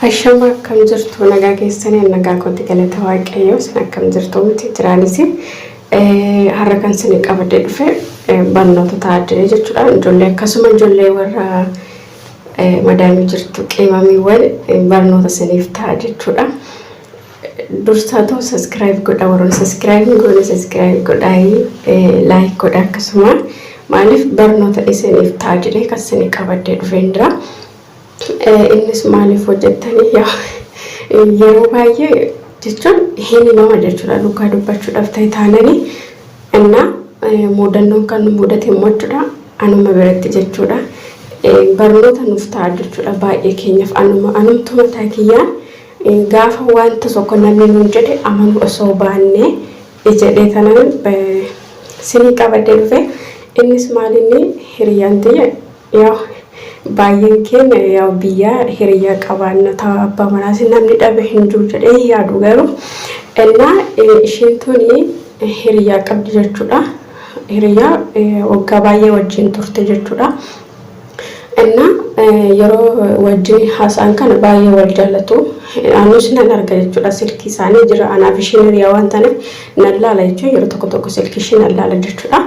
Ashama, akkam jirtu? Nagaa keessanii? Nagaa kooti, galata Waaqayyoo. Isin akkam jirtu? Miti jiraanis har'a kan isin qabadee dhufe barnoota taa'aa jechuudha. Ijoollee, akkasuma ijoollee warra madaamii jirtu, qeemamiiwwan, barnoota isiniif ta'a jechuudha. Dursaa ta'u subscribe godha. Warroonni subscribe hin goone subscribe godhaa, like godha. Akkasuma maaliif barnoota isiniif ta'a jedhee kan isin qabadee dhufeen jira. Innis maaliif hojjettanii, yeroo baay'ee jechuun hin himama jechuudha, dhugaa dubbachuudhaaf ta'e taananii. Innaa mudannoon kan nu mudate immoo jechuudha, anuma biratti jechuudha. Barnoota nuuf ta'a jechuudha baay'ee keenyaaf. Anuma anumtu mataa kiyyaan gaafa wanta tokko namni nuun jedhe amanuu osoo baannee jedhee tanan sinii qabadee dhufe. Innis maalinni, hiriyyaan tiyya, yaa baay'een keenya yaa biyya hiriyyaa qabaanna ta'a, abbaa manaas namni dhabe hin jiru jedhee yaadu. Garuu innaa isheen tuni hiriyyaa qabdi jechuudha. Hiriyyaa waggaa baay'ee wajjin turte jechuudha. Innaa yeroo wajjin haasa'an kana baay'ee wal jaallatu. Anis nan arga jechuudha, silkii isaanii jira. Anaaf isheen hiriyaa waan taaneef nan laala jechuudha. Yeroo tokko tokko silkii ishee nan laala jechuudha.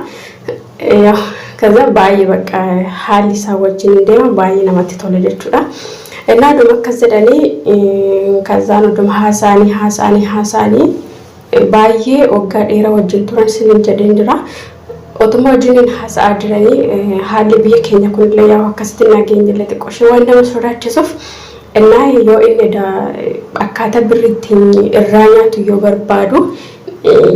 ከዛ baay'ee bakka haalli isaa wajjin deema, baay'ee namatti tola jechuudha. Innaa dhuma akkas jedhanii, kazaan dhuma haasa'anii haasa'anii haasa'anii, baay'ee waggaa dheeraa wajjin turan sinin jedheen jira. Otuma wajjiniin haasa'aa jiranii, haalli biyya keenya kunillee yaa akkasitti nageenya illee xiqqoo ishee waan nama sodaachisuuf, innaa yoo inni akkaataa birri ittiin irraa nyaatu yoo barbaadu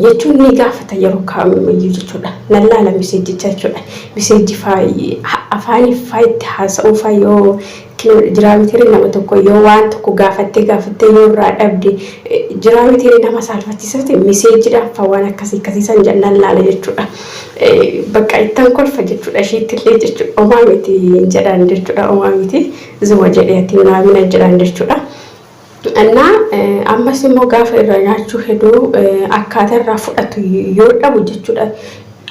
jechuun ni gaafata yeroo kamiyyuu jechuudha. Nan laala messageicha jechuudha. Message afaanii faa itti haasa'uu faa yoo jiraa mitiiri, nama tokko yoo waan tokko gaafattee gaafattee yoo irraa dhabde jiraa mitiiri, nama saalfachiisatti messagedhaan faa waan akkasii akkasiisan jennaan laala jechuudha. Bakka ittan kolfa jechuudha isheetti illee jechuudha. Omaa miti jedhaan jechuudha. Omaa miti zuma jedhee ati naamina jedhaan jechuudha. Innaa ammas immoo gaafa irraa nyaachuu heduu akkaataa irraa fudhatu yoo dhabu jechuudha.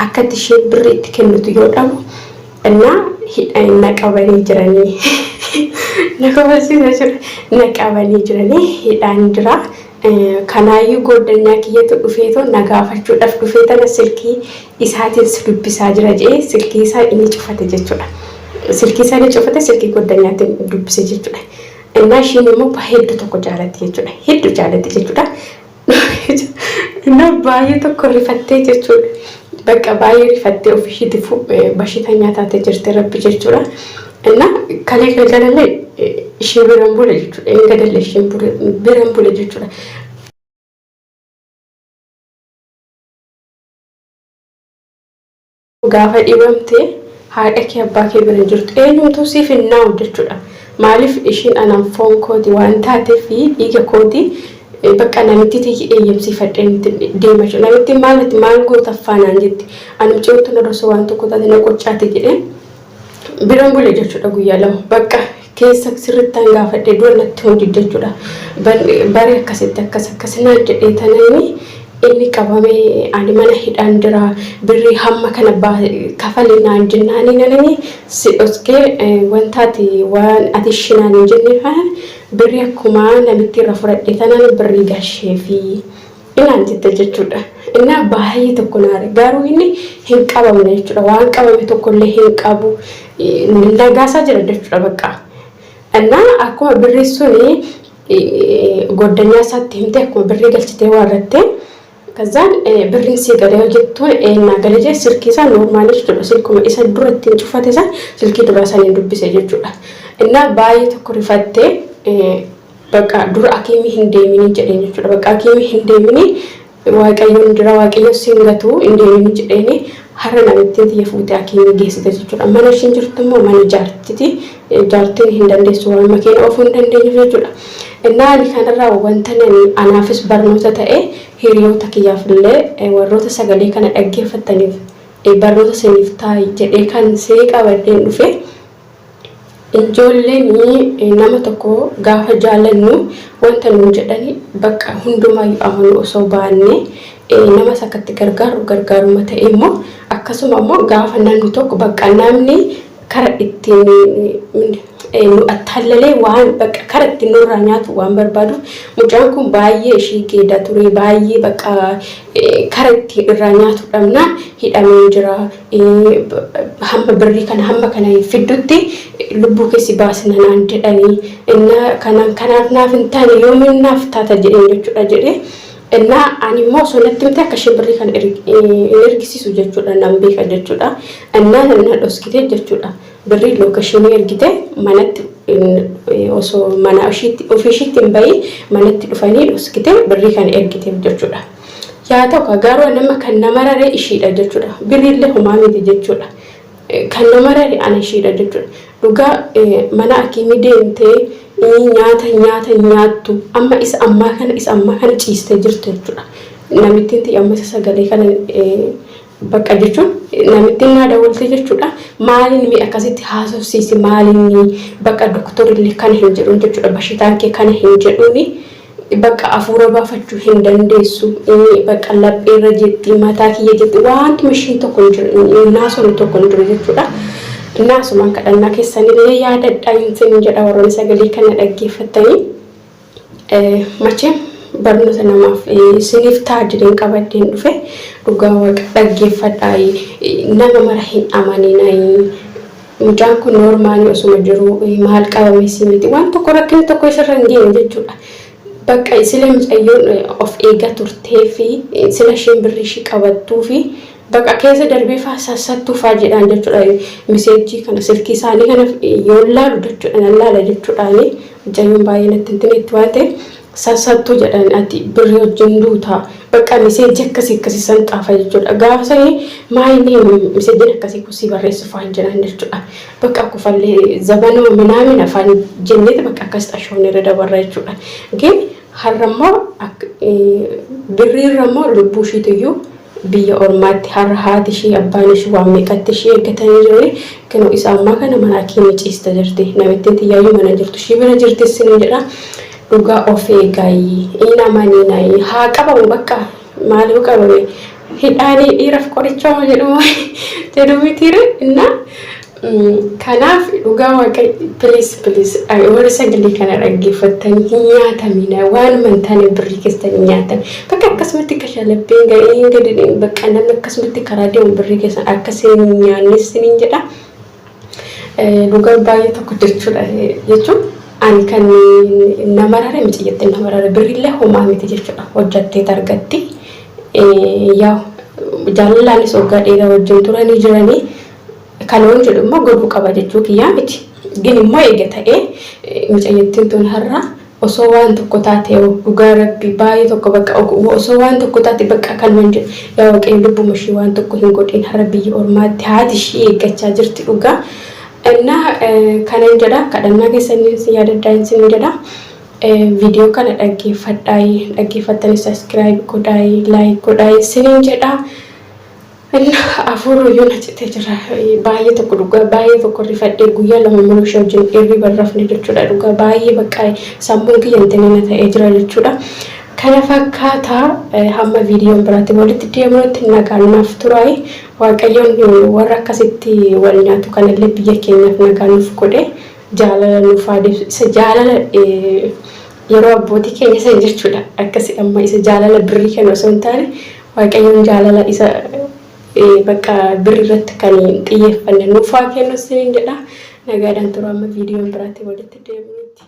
Akka itti ishee birri itti kennitu yoo dhabu, innaa na qabanii jiranii. Na kofalchiisa jechuudha. Na qabanii jiranii, hidhaan jira. Kanaayyuu goddanyaa kiyyatu dhufeetoo na gaafachuudhaaf dhufee tana silkii isaatiin si dubbisaa jira jedhee silkii isaa inni cufate jechuudha. Silkii isaa inni cufate, silkii goddanyaatiin dubbise jechuudha. Innaa isheen immoo hedduu tokko jaalatti jechuudha. Hedduu jaalatti jechuudha. Innaa baay'ee tokko rifattee jechuudha. Bakka baay'ee rifattee ofishiitiif bashitanyaa taatee jirti rabbi jechuudha. Innaa kalee galgalallee ishee biran bule jechuudha. Inni gadallee isheen biran bule jechuudha. Gaafa dhibamte haadha kee, abbaa kee bira jirtu, eenyumtuu siif hin naa'u jechuudha. Maaliif? Ishiin anaan foon kooti waan taateef, dhiiga kooti. Bakka namitti tiyyi eeyyamsiifadheen deema jechuudha. Namitti maal maal goota faanaan jetti. Ani mucayyoon na osoo waan tokko taate na qoccaate jedhee biran bule jechuudha guyyaa 2. Bakka keessa sirrittaan gaafadhee dura natti hojii jechuudha. Bari akkasitti akkas akkas naan jedhee tananii inni qabamee ani mana hidhaan jira, birrii hamma kana kafale naan jennaanii nananii si dhoskee wanta ati waan ati shinaan hin jenne birrii akkuma namitti irra fudhadhe tanaan birrii gashee fi inaan jette jechuudha. Innaa baay'ee tokko naare, garuu inni hin qabamne jechuudha. Waan qabame tokkollee hin qabu. Nagaasaa jira jechuudha bakka. Innaa akkuma birrii suni goddanyaa isaatti himte, akkuma birrii galchitee waarratte, kazaan birriin sii galee hojjettuun eenyaa galee jee, silkii isaa normal jechuudha. Silkuma isa dura ittiin cufate san, silkii duraa saniin dubbise jechuudha. Innaa baay'ee tokko rifattee, bakka dura akiimii hin deeminii jedheen jechuudha. Bakka akiimii hin deeminii, Waaqayyoon jira, Waaqayyo siin gatu, hin deeminii jedheeni. Har'a namittiin tiyya fuutee akiimii geessite jechuudha. Mana ishiin jirtu immoo mana jaartiti. Jaartiin hin dandeessu, waan makiina oofuu hin dandeenyuuf jechuudha. Innaa ani kanarraa wanta nani anaafis barnoota ta'e, hiriyoota kiyyaaf illee, warroota sagalee kana dhaggeeffattaniif barnoota isiniif ta'a jedhee kan see qabadheen dhufe. Ijoolleen nama tokko gaafa jaalannu wanta nuun jedhani bakka hundumaayyuu amanuu osoo baanne, namas akkatti gargaaru gargaaruma ta'e immoo, akkasuma immoo gaafa namni tokko bakka namni Kara ittiin nu attaallalee waan bakka kara ittiin nurraa nyaatu waan barbaaduuf mucaan kun baay'ee ishii geedaa ture, baay'ee bakka kara ittiin irraa nyaatu dhabnaan hidhamee jira. Hamma birrii kana hamma kana fiddutti lubbuu keessi baasna naan jedhanii, innaa kanaan kanaaf naaf hin taane, yoomiin naaf taata jedheen jechuudha jedhee. Innaa ani immoo osoo natti himte akka isheen birrii kana hin ergisiisu jechuudha nan beeka jechuudha. Innaa na dhoskite jechuudha. Birrii location ergite, manatti osoo mana ofii ishiitti hin bahin manatti dhufanii dhoskite, birrii kana ergiteef jechuudha. Yaa ta'u, garuu nama kan nama raree ishiidha jechuudha. Birriillee homaa miti jechuudha. Kan nama rare ana ishiidha jechuudha. Dhugaa mana akiimii deemtee nyaata nyaata nyaattu amma isa ammaa kana ciistee jirtu jechuudha. Namittiin tiyya amma isa sagalee kana bakka jechuun namittiin naa dawwalte jechuudha. Maaliin mi akkasitti haasofsiisi, maaliin bakka doktorillee kana hin jedhuun jechuudha. Bashitaan kee kana hin jedhuuni. Bakka afuura baafachuu hin dandeessu. Bakka lapheerra jetti, mataa kiyya jetti, wantuma ishiin tokko hin jiru, naasonni tokko hin jiru jechuudha. Naasumaan kadhannaa keessanillee yaadadhaa isin jedha warroonni sagalee kana dhaggeeffattanii. Machee barnoota namaaf isiniif ta'a jedheen qabadheen dhufe. Dhugaa Waaqa dhaggeeffadhaa, nama mara hin amaninaa. Mucaan kun normal osuma jiru maal qabame si miti, waan tokko rakkinni tokko isarra hin geenye jechuudha. Bakka sila mucayyoon of eegaa turtee fi sila isheen birrii ishii qabattuu fi bakka keessa darbee faa sassattuu faa jedhaan jechuudha. Message kana silkii isaanii kana yoo laalu jechuudha, nan laala jechuudhaani, mucayyoon baay'ee natti hin tineetti waan ta'eef, sassattuu jedhan, ati birrii wajjin duutaa, bakka message akkasii akkasii san xaafa jechuudha. Gaafa sanii maayinii messageiin akkasii kusii barreessu faan jedhan jechuudha. Bakka kufallee zabanuma minaamin afaan jenneeti bakka akkas xashoon irra dabarra jechuudha. Gin har'ammoo birriirra immoo lubbuu ishiitiyyuu biyya ormaatti har'a haati ishii abbaan ishii waan meeqatti ishii eeggatanii jirani. Kinoo isa ammaa kana mana akiimii ciista jirti. Namittiin tiyyaayyuu mana jirtu ishii bira jirti isin jedha. Dhugaa of eegaayii hin amaniinaayi. Haa qabamu, bakka maaliif qabame, hidhaanii dhiiraaf qoricha jedhu jedhu mitiire. Innaa kanaaf dhugaa Waaqa, please, please, warri sagalee kana dhaggeeffattanii hin nyaatamina. Waanuma hin taane birrii keessan hin nyaatan. Bakka akkasumatti kashalabbeen ga'ee gadi bakka namni akkasumatti karaa deemu birrii keessan akkasiin hin nyaanne isiniin jedha. Dhugaa baay'ee tokko jechuudha jechuun ani kan nama rare miti jettee nama rare, birrillee homaa miti jechuudha, hojjattee argatti. Yaa jaalalaanis waggaa dheeraa wajjin turanii jiranii kan waan jedhu immoo godhuu qaba jechuu kiyyaa miti. Gin immoo eega ta'ee mucayyattiin tun har'a osoo waan tokko taate, dhugaa Rabbi baay'ee tokko bakka osoo waan tokko taate, bakka kan waan jedhu, yaa Waaqayyo lubbuma ishii waan tokko hin godhin, har'a biyya ormaatti haati ishii eeggachaa jirti dhugaa. Innaa kanan jedha, kadhannaa keessanii yaadaddaa isin jedha. Viidiyoo kana dhaggeeffadhaa, dhaggeeffattanii subscribe godhaa, like godhaa isiniin jedha. Afuurri iyyuu na citee jira. Baay'ee tokko dhugaa baay'ee tokko rifadhee guyyaa 2 mana ishee wajjin hirriba rafne jechuudha. Dhugaa baay'ee bakka sammuun kiyya hin na ta'ee jira jechuudha. Kana fakkaataa hamma viidiyoon biraatti walitti deemnutti nagaan naaf turaay. Waaqayyoon warra akkasitti wal nyaatu kanallee biyya keenyaaf nagaa nuuf godhe, jaalala nuuf haa deebisu. Isa jaalala yeroo abbootii keenya san jechuudha. Akkasi amma isa jaalala birrii kana osoo hin taane, Waaqayyoon jaalala isa bakka birrii irratti kan xiyyeeffanne nuuf haa kennu isiniin jedha. Nagaadhaan tura amma viidiyoon biraatti walitti deemnutti.